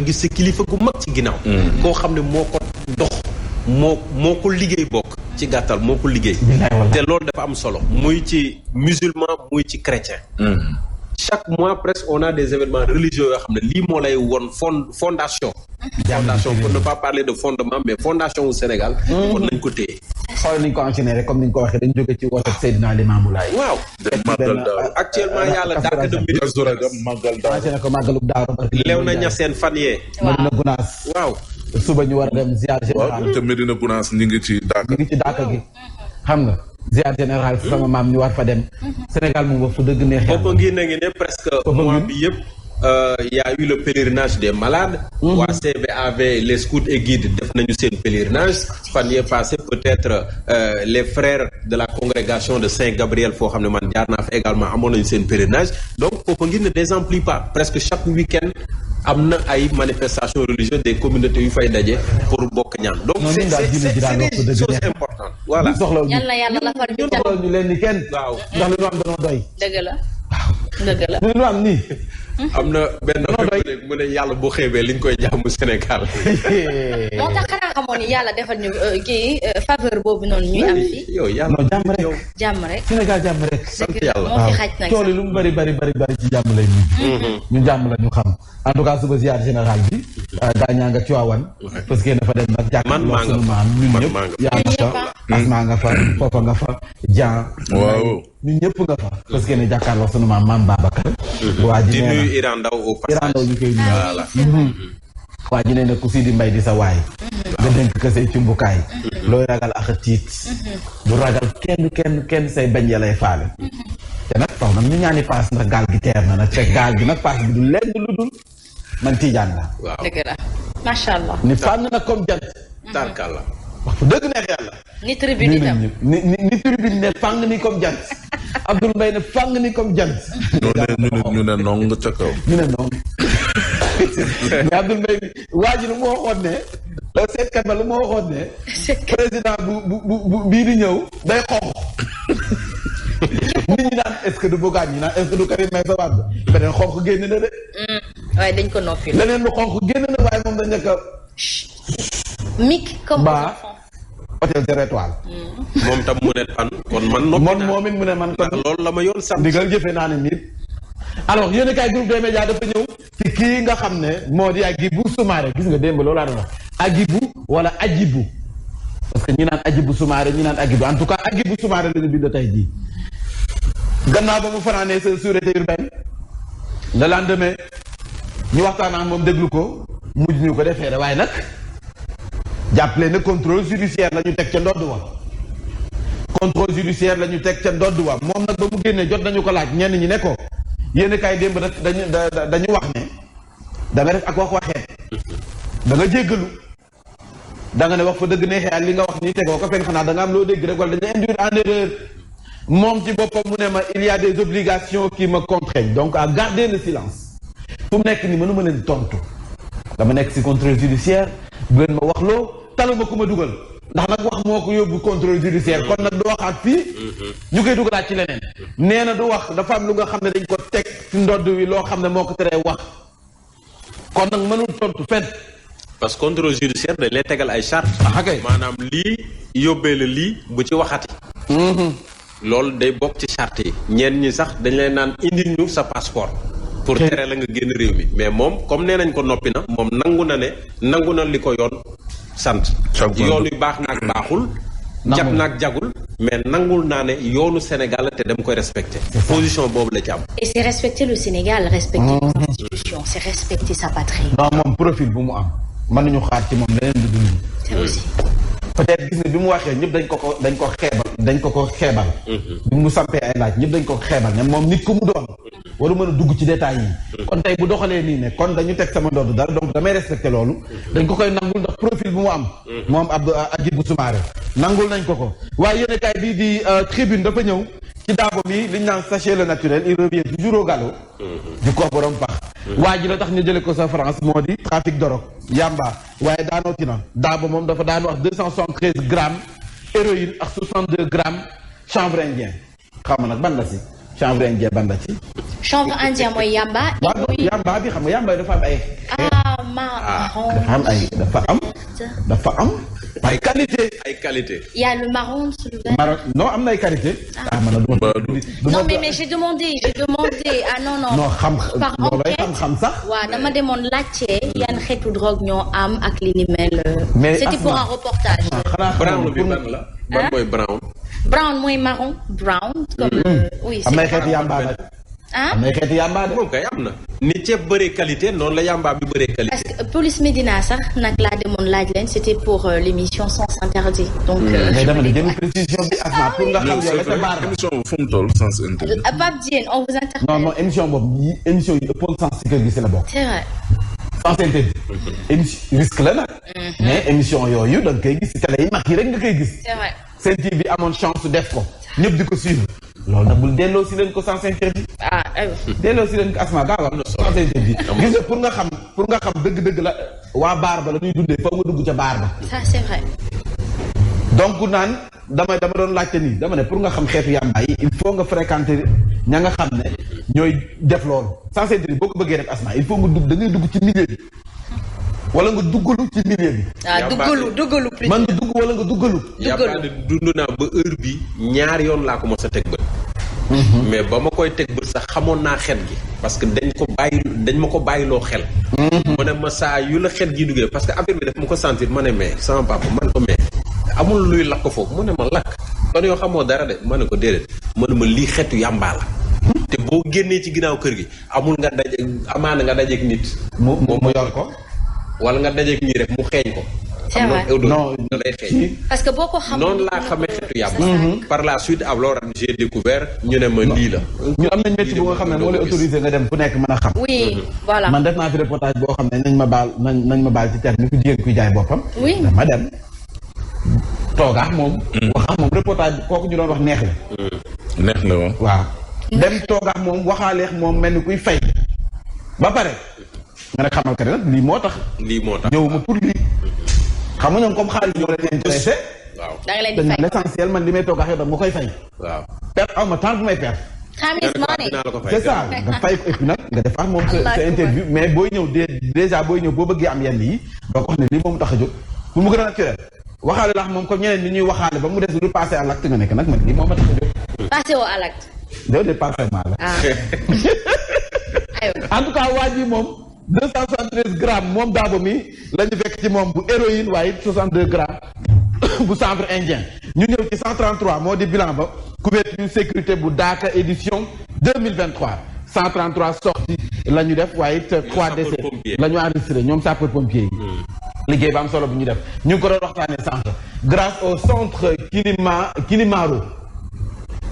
gis sa kilifa gu mag ci ginnaaw. koo xam ne moo ko dox moo ko liggéey bokk ci gàttal moo ko liggéey. te loolu dafa am solo muy ci musulman muy ci chrétien. chaque mois presque on a des événements religieux yoo xam ne lii moo lay won fondation. fondation pour ne pas parler de fondement mais fondation wu Sénégal. kon nañ ko téye. xool nañ ko enchaîner rek comme ni ñu ko waxee dañu jóge ci woote Seydina Limamou Laye. waaw. actuellement yàlla dàq de mbir. enchaîner ko màggalu Daaru. lew na ñaseen fan yee. Medina Gounass. waaw. suba ñu war a dem ziar général. waaw te Medina Gounass ñu ngi ci Daaka. ñu ngi ci Daaka gi xam nga. ziar général sama maam ñu war fa dem. Sénégal moom wax fu dëgg neex yàlla. foofu ngi ne presque mois bi yëpp. y a eu le pèlerinage des malades. waa CVAV les scouts et guides def nañu seen pèlerinage. fan yee passé peut-être les frères de la congrégation de Saint-Gabriel foo xam ne man jaar naa fa également amoon nañu seen pèlerinage donc foofu ngi ne désemplit pas presque chaque week-end am na ay manifestations religieuses des communautés yu fay daje pour bokk ñaan. donc c'est des choses importantes. voilà yàlla la far ñu leen ni kenn. waaw ndax li ñu am dañoo doy. dëgg la dëgg la. li ñu am nii. am na benn mu ne yàlla bu xeebee liñ koy jàmm Sénégal. moo tax xanaa xamoon ni yàlla defal ñu kii faveur boobu noonu ñuy am fii. yow yàlla jàmm rek. jàmm rek. Sénégal jàmm rek. sant yàlla moo fi xaj nag tool yi lu mu bari ci jàmm lay mujj. ñu jàmm la ñu xam en tout cas suba ziar général bi. gaañaa nga Tiwaawan. parce que dafa dem nag jàkkaarloo sunu maam ñun ñëpp. yaa nga fa Asma nga fa Foofa nga fa Jean. waaw ñun ñëpp nga fa. parce que ne jàkkaarloo sunu maam Babacar. waa ji nee na Iran Ndaw au passage. Iran Ndaw ñu koy nuyu. waa ji nee na ku Sidi Mbay di sa waay. nga dénk ko say cumbukaay. looy ragal ak tiit. du ragal kenn say bañ ya lay faale. te nag taw nag ñu ñaani paas ndax gaal gi teer na nag te gaal gi nag paas bi du lenn lu dul man Tijaan la. waaw dëgg la macha allah. ni fànn nag comme jant. tarkalla. wax fu dëgg neex yàlla. ni tribune itam ni tribune ne fàng ni comme jant. Abdoul Mbaye ne fàng ni comme jant. ñu ne nong ca kaw. ñu ne nong mais Abdoul Mbaye waa ji lu ma waxoon ne. seetkat ba lu ma waxoon ne. président bu bii di ñëw day xonq. nit ñi naan est-ce que du Bougane ñi naan est-ce que du Karim Meïssa Wade beneen xonq génn na de. waaye dañ ko noppi. leneen lu xonq génn na waaye moom dañ nekk. mic comme Ba hôtel Zéro Étoile. moom tam mu ne pan kon man. noppi naa moom it mu ne man kon loolu la ma yoon sant. ndigal jëfe naa ne nit. alors yéen a kaay groupe des médias dafa ñëw. ci kii nga xam ne moo di Hadjibou Soumaré gis nga démb loolu laa doon wax. Hadjibou wala Hadjibou. parce que ñi naan Hadjibou Soumaré ñi naan Hadjibou en tout cas Hadjibou Soumaré la ñu bind tey jii. gannaaw ba mu fanaanee sa sûreté urbaine. le lendemain ñu waxtaan ak moom déglu ko mujj ñu ko defee waaye nag jàppale ne contrôle judiciaire la ñu teg ca ndodd wa. contrôle judiciaire la ñu teg ca ndodd wa moom nag ba mu génnee jot nañu ko laaj ñenn ñi ne ko yéen kay démb dañu wax ne da nga def ak waxeet da nga jéggalu da nga ne wax fa dëgg neexee li nga wax nii tegoo ko fenn xanaa da nga am loo dégg rek wala dañu induire en erreur. moom ci boppam mu ne ma il y a des obligations qui me contraignent donc à garder le silence fu mu nekk ni mënuma leen tontu dama nekk ci contrôle judiciaire bu leen ma wax loo taluma ku ma dugal ndax nag wax moo ko yóbbu contrôle judiciaire kon nag du waxaat fii ñu koy dugalaat ci leneen nee na du wax dafa am lu nga xam ne dañ ko teg ci ndodd wi loo xam ne moo ko teree wax kon nag mënul tontu fenn. parce que contrôle judiciaire dañ lay tegal ay chartes. kay maanaam lii yóbbee la lii bu ci waxati. loolu day bokk ci charte yi ñenn ñi sax dañ lay naan indil ñu sa passeport pour tere la nga génn réew mi mais moom comme nee nañ ko noppi na moom nangu na li ko yoon sant yoon yu baax naag baaxul jag naag jagul mais nangul naa ne yoonu Sénégal te dem koy respecter position boobu la ci am et c'est respecter le Sénégal respecter les institutions c'est respecter sa patrie. non moom profil bu mu am mën nañu xaar ci moom leneen lu dul c'est aussi peut-être gis nga bi mu waxee ñëpp dañ ko xeebal bi mu sampee ay laaj ñëpp dañ ko xeebal ne moom nit ku mu doon waru mën a dugg ci détails yi kon tey bu doxalee nii ne kon dañu teg sama ndodd dara donc damay respecté loolu dañ ko koy nangul ndax profil bu mu am moom Hadjibou Soumaré nangul nañ ko waaye yéen kaay bii di tribune dafa ñëw ci daabo mi liñ naan sachez le naturel il revient toujours au galop du ko borom pax waa ji la tax ñu jële ko sa France moo di trafic dorog yamba waaye daanooti na daabo moom dafa daan wax 273 grammes héroïne ak 62 grammes chanvre indien xam nga nag ban la si chanvre indien ban la ci chanvre indien mooy yamba. waaw yamba bi xam nga yamba dafa am ay marron. dafa am ay qualité. Il y a le marron sur le vert. Non, am na ay qualité. Non mais j'ai demandé non. par xam sax. waaw dama demoon laajte yan xeetu drogue ñoo am ak li ni mel. C'était pour un reportage. brown bi ban la. ban mooy brown. Brown mooy marron. Brown comme oui. am na ay xeetu yamba nag. am na ay xeetu yamba de. moom kay am na. ni ceeb bëree qualité noonu la yamba bi bëree qualité. parce que police Médina sax nag laa demoon laaj leen c'était pour l'émission Sens Interdit. Donc mais dama ne jël précision bi Asma pour nga xam yow la sa baar. émission bu fu mu toll Sens Interdit. Pape Diène on vous interpelle. non émission boobu émission yi ëppoon sens ci kër gi c'est la bokk. c'est vrai. Sens Interdit. émission risque la nag. mais émission yooyu da nga koy gis ci télé yi mag yi rek nga koy gis. c'est vrai. Sen TV amoon chance def ko ñëpp di ko suivre loolu nag bul delloo si leen ko Sens Interdit. delloo si leen ko Asma gaawal Sens Interdit. gis nga pour nga xam dëgg-dëgg la waa baar ba la ñuy dundee fa nga dugg ca baar ba. ça c'est vrai. donc naan dama doon laajte nii dama ne pour nga xam xeetu yàmba yi il faut nga fréquenter ña nga xam ne ñooy def loolu Sens Interdit boo ko bëggee def Asma il faut nga dugg da ngay dugg ci milieu bi wala nga duggalu ci milieu bi. duggalu plus. man nga dugg wala nga duggalu. yàlla dund naa ba heure bi ñaari yoon laa ko mos a teg bët. mais ba ma koy teg bët sax xamoon naa xet gi. parce que dañ ma ko bàyyiloo xel. mu ne ma saa yu la xet gi duggee parce que affaire bi daf ma ko sentir ma ne mais sama papa man ko mais amul luy lakk foofu mu ne ma lakk kon yoo xamoo dara de ma ne ko déedéet ma ne ma lii xetu yàmbaa la. te boo génnee ci ginnaaw kër gi amul nga amaana nga dajeeg nit. mu yor ko. wala nga dajeeg ñii rek mu xeeñ ko. c'est vrai non lay xeeñ. parce que boo ko xamul noonu laa xamee xetu yàmba. par la suite alors j'ai découvert ñu ne ma lii la. ñu am nañ métier bu nga xam ne moo lay autorisé nga dem fu nekk mën a xam. oui voilà. man def naa fi reportage boo xam ne nañ ma baal ci terme ni ku jigéen kuy jaay boppam. oui dama dem toogaax moom. waxaax moom reportage kooku ñu doon wax neex la. neex la woon. waaw dem toogaax moom waxaaleex moom mel ni kuy fay ba pare. nga ne xamal ka ne nag lii moo tax. ñëwuma pour lii. xam nga ñoom comme xaalis ñoo leen intéressé. waaw da nga leen di fay l'essentiel man li may toog ak yow da nga koy fay. waaw perte aw ma temps bu may perte. xaalis money. c'est ça nga fay ko et puis nag nga def ak moom sa interview mais booy ñëw déjà booy ñëw boo bëggee am yenn yi doo ko wax ne lii moom tax a jóg pour mu gën a naturel waxaale la moom comme ñeneen ñi ñuy waxaale ba mu des lu passé à l'acte nga nekk nag man lii moom ma tax a jóg. passé au à l'acte. déedéet passé mal la. en tout cas waa ji moom. 273 grammes moom daabo mi la ñu fekk ci moom bu héroïne waaye 62 grammes bu chanvre indien ñu ñëw ci 133 moo di bilan ba couverture sécurité bu Daaka édition 2023 133 sorties la ñu def waaye it 3 décès la ñu enregistré ñoom sapeur pompier yi liggéey ba am solo bu ñu def ñu ngi ko doon waxtaanee sànq grâce au centre Kilimaro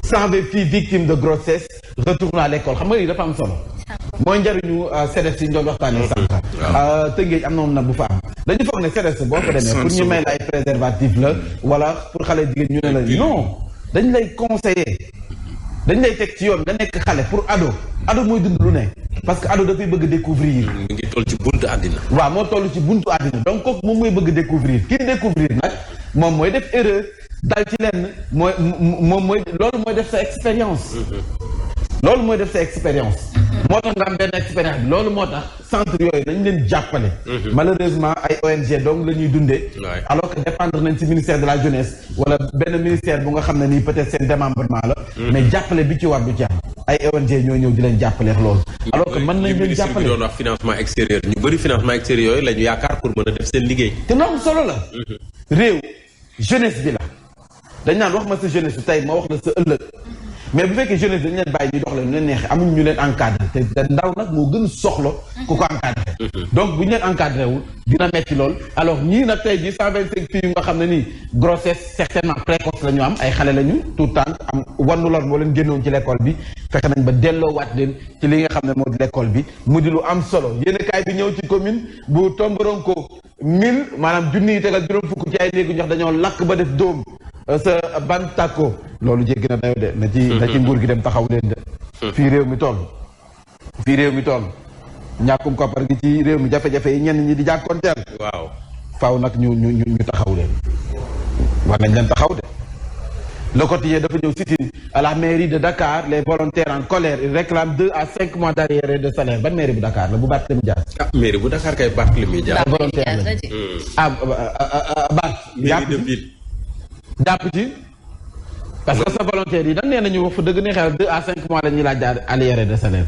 120 filles victimes de grossesse retournent à l'école xam nga lii dafa am solo mooy njëriñu CEDES yi ñu doon waxtaanee sànq. Tëngéej am na moom nag bu fa am. dañu foog ne CEDES boo ko demee pour ñu may la ay préservatif la wala pour xale jigéen ñu ne la non dañ lay conseiller dañ lay teg ci yoon nga nekk xale pour ado mooy dund lu ne parce que ado dafay bëgg découvrir. mi ngi toll ci buntu àddina. waaw moo toll ci buntu àddina donc kooku moom mooy bëgg découvrir kii découvrir nag moom mooy def erreur dal ci lenn moom mooy loolu mooy def sa expérience. loolu mooy def sa expérience. moo tax nga am benn expérience bi loolu moo tax centre yooyu dañ leen jàppale. malheureusement ay ONG donc la ñuy dundee. alors que dépendre nañ ci ministère de la jeunesse wala benn ministère bu nga xam ne nii peut-être seen démembrement la. mais jàppale bi ci war du ci am. ay ONG ñoo ñëw di leen jàppale loolu. alors que mën nañ leen jàppale doon wax financement extérieur ñu bëri financement extérieur yooyu la ñu yaakaar pour mën a def seen liggéey. te loolu solo la. réew jeunesse bi la dañ naan wax ma sa jeunesse bi tey ma wax la sa ëllëg. mais bu fekkee jeunesse dañu leen bàyyi ñu dox leen ñu leen neexee amuñ ñu leen encadré te ndaw nag moo gën a soxla ku ko encadré donc bu ñu leen encadré wul dina metti lool alors ñii nag tey jii 125 filles yu nga xam ne nii grossesse certainement précoce la ñu am ay xale la ñu tout temps am wannu lor moo leen génnoon ci l'école bi fexe nañ ba delloowaat leen ci li nga xam ne moo di l'école bi mu di lu am solo yéen kaay bi ñëw ci commune bu Tomboronko 1000 maanaam junni yi tegal juróom fukk ci ay néegu ñox dañoo lakk ba def dóom sa Bantako loolu jéggi na dayo de na ci nguur gi dem taxaw leen de fii réew mi toll ñàkkum koppar gi ci réew mi jafe-jafe yi ñenn ñi di jàkkoonteel waaw faaw nag ñu taxaw leen war nañ leen taxaw de Le quotidien dafa ñëw sit-in à la mairie de Dakar les volontaires en colère ils réclament 2 à 5 mois d'arriérés de salaire ban mairie bu Dakar la bu Barthélémy Dias. mairie bu Dakar kay Barthélémy Dias. volontaire la Bart. mairie de ville. jàpp ci parce que sa volontaire yi nag nee nañu wax fa dëgg ne xel 2 à 5 mois la ñuy laaj daal arriérés de salaire.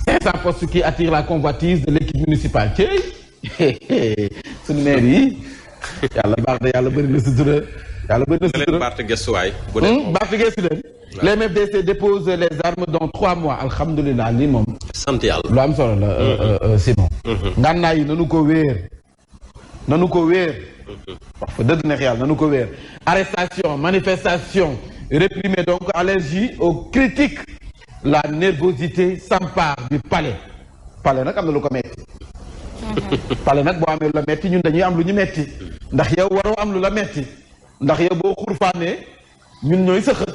500 postes qui attirent la convoitise de l'équipe municipale ci suñu maire yi yàlla baax na yàlla bëri na sutura yàlla bëri na sutura Barth Guessuwaay. Barth Guessu leen. les MFDC déposent les armes dans 3 mois alhamdulilah lii moom. sant yàlla lu am solo la Simon. ngànnaay yi nanu ko wéer. wax fa dëgg neex yàlla nanu ko wéer. arrestation manifestation réprimée donc allergie aux critiques. La nervosité s'empare du palais nag am na lu ko metti palais nag boo amee lu la metti ñun dañuy am lu ñu metti ndax yow waroo am lu la metti ndax yow boo xurfaanee ñun ñooy sëxët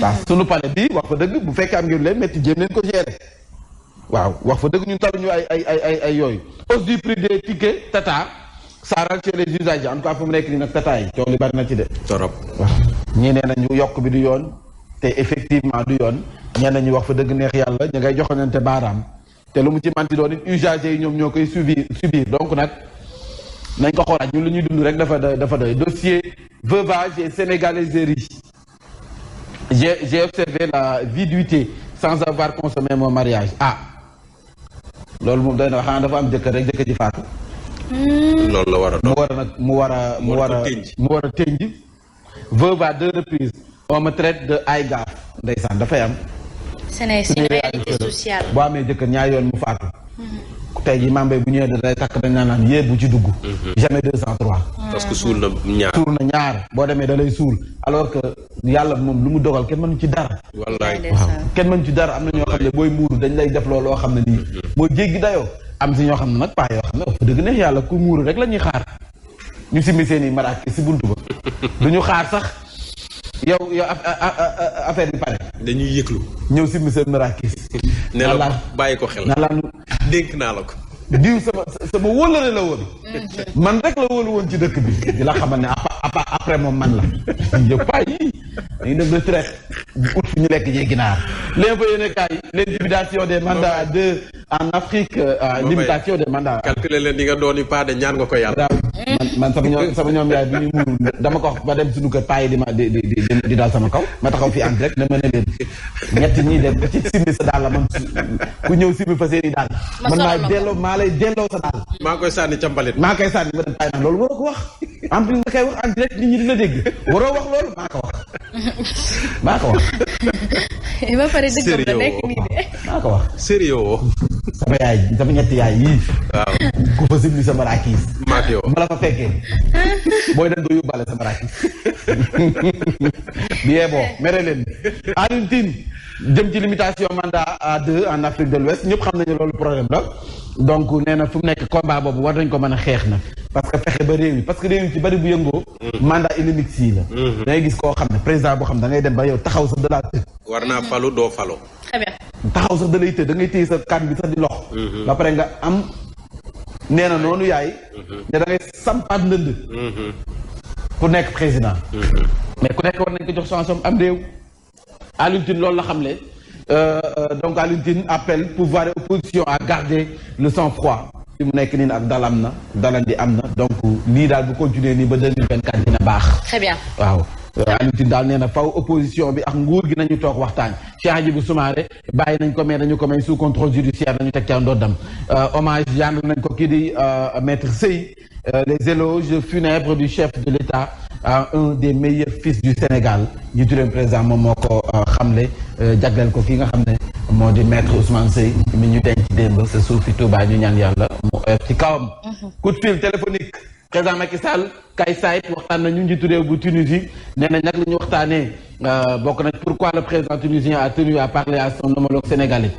waaw sunu palais bi wax fa dëgg bu fekkee am ngeen leen metti jéem leen ko gérer waaw wax fa dëgg ñun taluñu ay yooyu hausse du prix des tickets Tata ça rend chez les usagers en tout cas fu mu nekk nii nag Tata yi coow li bari na ci de torop waaw ñii nee nañu yokk bi du yoon te effectivement du yoon ñenn ñi wax fa dëgg neex yàlla ñu ngay joxonante baaraam te lu mu ci manti doon it usagers yi ñoom ñoo koy subir donc nag nañ ko xoolaat ñun lu ñuy dund rek dafa doy dossier veuvage et sénégaliserie j'ai observé la viduité sans avoir consommé mon mariage loolu moom doy na xanaa dafa am jëkkër rek jëkkër ji faatu loolu la war a doon mu war a tënj veuve à 2 reprises on me traite de ay gaaf ndeysaan dafay am. c'est une réalité sociale. boo amee jëkkër ñaari yoon mu faatu. tey jii Mambey bu ñëwee day takk dañ naan yee bu ci dugg. jamais 203. parce que suul na ñaar. boo demee da lay suul alors que yàlla moom lu mu dogal kenn mënu ci dara. wallaay waaw kenn mënu ci dara am na ñoo xam ne booy muuru dañ lay def looloo xam ne nii. mooy jéggi dayoo. am si ñoo xam ne nag paa yoo xam ne wax dëgg neex yàlla ku muuru rek la ñuy xaar ñu simmi seen i maraaki si buntu ba du ñu xaar sax. yow affaire bi pare. dañuy yëglu. ñëw si monsieur Marakis. ne la bàyyi ko xel. na la dénk naa la ko. diw sama wóllare la woon. man rek la wóolu woon ci dëkk bi. di la xamal ne après moom man la. yëpp pas yi dañuy def retraite ut fu ñu lekk jee ginaar. l'info yéene kaay l'intimidation des mandats en Afrique. limitation des mandats. calculer leen di nga doon i pas de ñaan nga ko yàlla. man sama ñoom yaay bi ñuy muuru dama ko wax ba dem suñu kër paa yi di daal sama kaw ma taxaw fii en direct ne ma ne leen ñett ñii dem ku ci simmi sa daal la man ku ñëw simmi fa seeni daal man maa lay delloo sa daal maa koy sànni ca mbalit maa koy sànni ma dem pay naan loolu waroo ko wax en plus nga koy wax en direct nit ñi dina dégg waroo wax loolu maa ko wax ba pare dëggam la nekk nii de maa ko wax sérieux sama ñetti yaay yii waaw ku fa simmi sa maraakis maak yow ma la fa fekkee booy dem doo yóbbaale sa maraakis bien bon mere leen Alioune Tine jëm ci limitation mandat à 2 en Afrique de l'Ouest ñëpp xam nañu loolu problème la donc nee na fu mu nekk combat boobu war nañ ko mën a xeex na parce que fexe ba réew yi parce que réew yi ci bari bu yëngoo mandat illimité la da ngay gis koo xam ne président boo xam da ngay dem ba yow taxaw sax da laa të war naa falu doo falu très bien taxaw sax da lay të da ngay téye sa kan bi sax di lox ba pare nga am nee na noonu yaay ne da ngay sampaat ndënd ku nekk président mais ku nekk war nañ ko jox chance am réew Alioune Tine loolu la xam le donc Alioune Tine appelle pouvoir et opposition à garder le sang-froid fi mu nekk nii ak dalandi am na donc lii daal bu continuer nii ba 2024 dina baax très bien waaw Alioune Tine daal nee na faw opposition bi ak nguur gi nañu toog waxtaan Cheikh Hadjibou Soumaré bàyyi nañ ko mais dañu ko may sous contrôle judiciaire dañu teg ca ndoddam hommage yànd nañ ko kii di maître Sey les éloges funèbres du chef de l'État un des meilleurs fils du Sénégal njiitu réew président moom moo ko xamle jagleel ko ki nga xam ne moo di maître Ousmane Sey mi ñu denc démb sa suufi Touba ñu ñaan yàlla mu ci kawam coup de fil téléphonique président Macky Sall kay sayt waxtaan nañu njiitu réew bu Tunisie nee nañ nag li ñu waxtaanee bokk nañ pourquoi le président tunisien a tenu à parler à son homologue sénégalais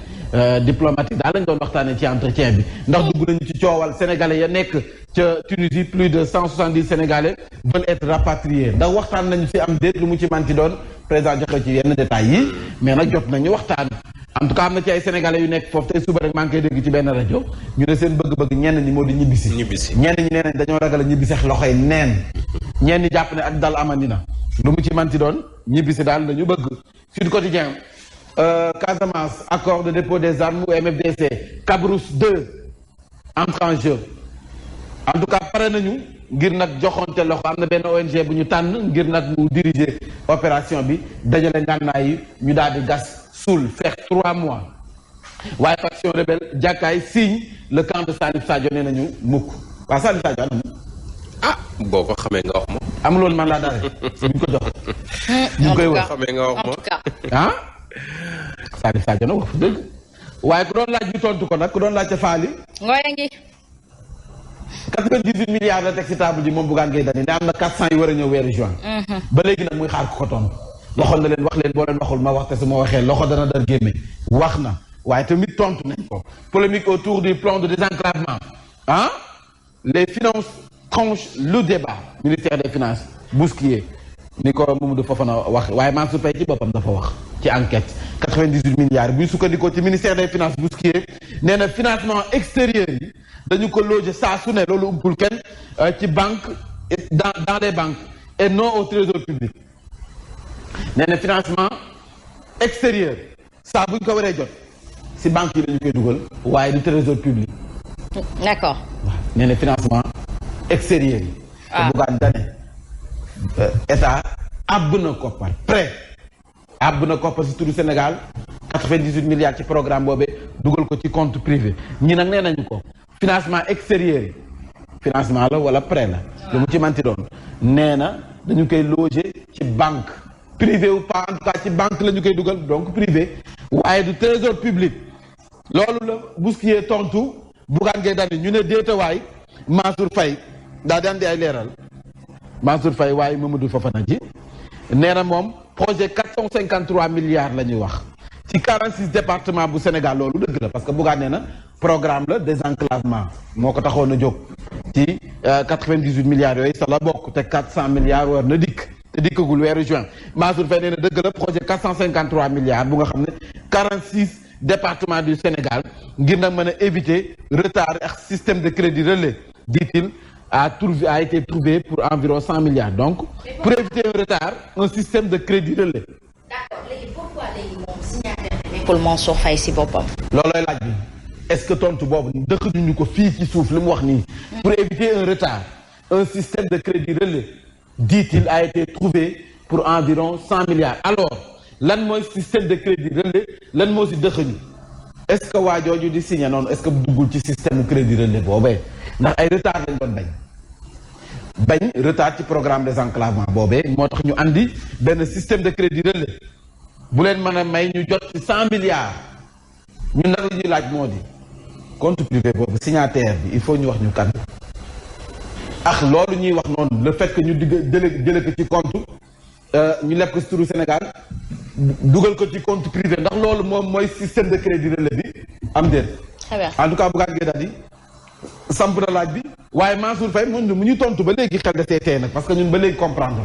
diplomatique daal lañ doon waxtaanee ci entretien bi ndax dugg nañu ci coowal sénégalais ya nekk ca Tunisie plus de 170 sénégalais veulent être rapatriés ndax waxtaan nañu ci am déet lu mu ci manti doon président joxe ci yenn détails yi mais nag jot nañu waxtaan en tout cas am na ci ay sénégalais yu nekk foofu tey suba rek maa ngi koy dégg ci benn rajo ñu ne seen bëgg-bëgg ñenn ñi moo di ñibbisi ñenn ñi nee nañ dañoo ragal a ñibbisi loxoy neen ñenn ñi jàpp ne ak dal amandi na lu mu ci manti doon ñibbisi daal la ñu bëgg. Sud Quotidien Casamance accord de dépôt des armes au MFDC Cabrousse 2 entre en jeu en tout cas pare nañu ngir nag joxonte loxo am na benn ONG bu ñu tànn ngir nag mu diriger opération bi dajale ngànnaay yi ñu daal di gas suul feex 3 mois waaye faction rebelle jàkkaay signe le camp de Salif Sadio nee nañu mukk waaw Salif Sadio anam boo ko xamee nga wax ma. amuloon man laa daal duñ ko jox. ñu koy wax xamee nga wax ma Salif Sadio nag wax dëgg waaye ku doon laaj bi tontu ko nag ku doon laaj ca faali. ngooya ngi. 98 milliards la teg ci table ji moom Bougane Gueye Dany ne am na 400 yi war a ñëw weeru juin. ba léegi nag muy xaar ko tontu. waxoon na leen wax leen boo leen waxul ma wax te su ma waxee loxo dana dar gémme wax na waaye tamit tontu nañ ko. polémique autour du plan de désenclavement les finances tranchent le débat ministère des finances bousculé ni ko Mamadou Fofana wax waaye Mansour Faye ci boppam dafa wax ci enquête 98 milliards buy sukkandikoo ci ministère des finances bousculé nee na financement extérieur yi dañu ko loger saa su ne loolu umpul kenn ci banque dans les banques et non au trésor public nee na financement extérieur saa buñ ko waree jot si banque yi lañu koy dugal waaye du trésor public. D'accord. waaw nee na financement extérieur yi. te Bougane Dany état àbb na koppar prêt àbb na koppar si turu Sénégal 98 milliards ci programme boobee dugal ko ci compte privé ñi nag nee nañu ko financement extérieur yi financement la wala prêt la lu mu ci manti doon nee na dañu koy loger ci banque privé ou pas en tout cas ci banque la ñu koy dugal donc privé waaye du trésor public loolu la bousculé tontu Bougane Gueye Dany ñu ne déetawaay Mansour Faye daa daan di ay leeral Mansour Faye waaye Mamadou Fofana ji nee na moom projet 453 milliards la ñuy wax ci 46 départements bu Sénégal loolu dëgg la parce que Bougane nee na programme la désenclavement moo ko taxoon a jóg ci 98 milliards yooyu sa la bokk te 400 milliards war na dikk te dikkagul weeru juin Mansour Faye nee na dëgg la projet 453 milliards bu nga xam ne 46 départements du Sénégal ngir na mën a éviter retard ak système de crédit relais dit-il a été trouvé pour environ 100 milliards donc pour éviter un retard un système de crédit relais. D'accord léegi pourquoi léegi moom signataire bi nekkul Mansour Faye si boppam. loolooy laaj bi est-ce que tontu boobu dëkk ñu ko fii ci suuf li mu wax nii. pour éviter un retard un système de crédit relais dit-il a été trouvé pour environ 100 milliards alors lan mooy système de crédit relais lan moo si dëxëñu est-ce que waa jooju di signé noonu est-ce que duggul ci système crédit relais boobee ndax ay retard lañ doon bañ retard ci programme désenclavement boobee moo tax ñu andi benn système de crédit relais bu leen mën a may ñu jot ci 100 milliards ñun nag li ñuy laaj moo di compte privé boobu signataire bi il faut ñu wax ñu kan ak loolu ñuy wax noonu le fait que ñu jële ko ci compte ñu leb ko si turu Sénégal dugal ko ci compte privé ndax loolu moom mooy système de crédit relais bi am déet. en tout cas Bougane Gueye Dany samp na laaj bi waaye Mansour Faye mu ñu tontu ba léegi xel da see tey nag parce que ñun ba léegi comprendre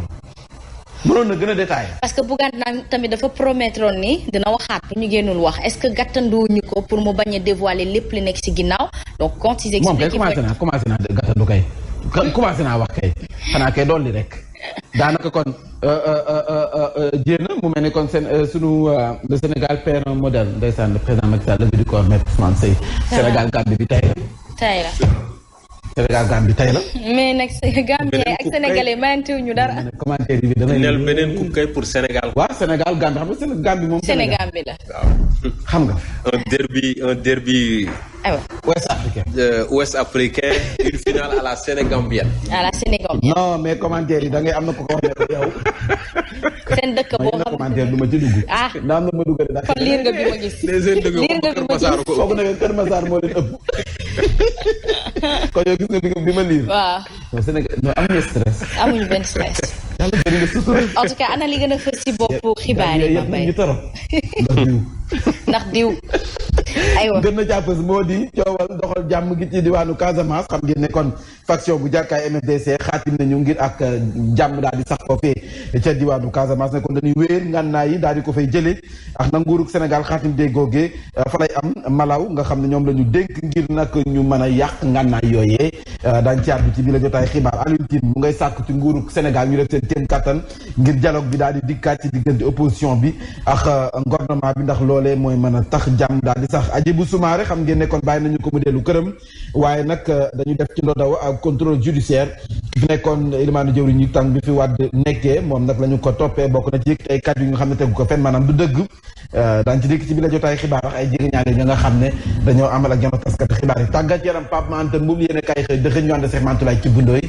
mënoon na gën a détaillé. parce que Bougane nag tamit dafa promettre woon ni dina waxaat bu ñu génnul wax est-ce que gàttanduwuñu ko pour mu bañ a dévoiler lépp li nekk ci ginnaaw donc quand ils expliquent. moom kay commencé naa gàttandu kay commencé naa wax kay xanaa kay dolli rek daanaka kon jéem mu mel ni kon sunu le Sénégal perd un modèle ndeysaan le président Macky Sall levée du corps maître Ousmane Seye. Sénégal Gambie bi tey la. tey la. Sénégal Gambie tey la. mais nag Gambie ak sénégalais mayantewuñu dara. commentaire bi damay neel beneen coupe kay pour Sénégal. waaw Sénégal Gambie xam nga Gambie moom. Sénégal bi la. waaw xam nga. un derby. aywa Ouest africain. Une finale à la sénégambienne. à la sénégambienne. non mais commentaire yi da ngay am na ko wax ne ko yow. seen dëkk boo xam commentaire du ma ci dugg. ndax am na ma dugg rek. kon liir nga bi ma gis. liir nga bi ma gis foog na Kër Massar moo leen ëpp. kon yow gis nga bi ma liir. waaw. non Sénégal non amuñu stress. amuñu benn stress. yàlla bëri nga sutura. en tout cas ana li gën a fës ci boppu xibaar yi ma bay ñu torop ndax diw aywa gën na jàppës moo di coowal doxal jàmm gi ci diwaanu Casamance xam ngeen ne kon faction bu jàkkaay MFDC xaatim nañu ngir ak jàmm daal di sax foofee ca diwaanu Casamance ne kon dañuy wéer ngànnaay yi daal di ko fay jëlee ak na nguurug Sénégal xaatim dee googee fa lay am Malaw nga xam ne ñoom la ñu dénk ngir nag ñu mën a yàq ngànnaay yooyee daañ ci àddu ci bi la jotaay xibaar Alioune Tine mu ngay sàkk ci nguurug Sénégal ñu def seen kéem kattan ngir dialogue bi daal di dikkaat ci diggante opposition bi ak gouvernement bi ndax loolee mooy mën a tax jàmm daal di sax Hadjibou Soumaré xam ngeen ne kon bàyyi nañu ko mu dellu këram waaye nag dañu def ci ndodaw ak contrôle judiciaire fi nekkoon ilimaanu jëwriñ ñi tàng bi fi Wade nekkee moom nag la ñu ko toppee bokk na ci yëg ay kàddu yi nga xam ne tegu ko fenn maanaam du dëgg daañu ci dikk ci bi la jotaay xibaar ak ay jegeñaale ñi nga xam ne dañoo amal ak janook taskati xibaar yi tàggat yaram Pape Mante moom yéen a kaay xëy dëxëñ ñu ànd Cheikh Mantoulaye ci bundooy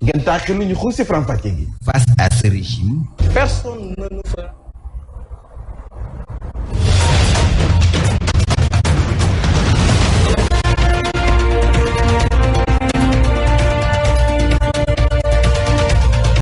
ngeen taaxi lu ñu xuus si faram-fàcce gi. Face à ce régime, personne ne nous fera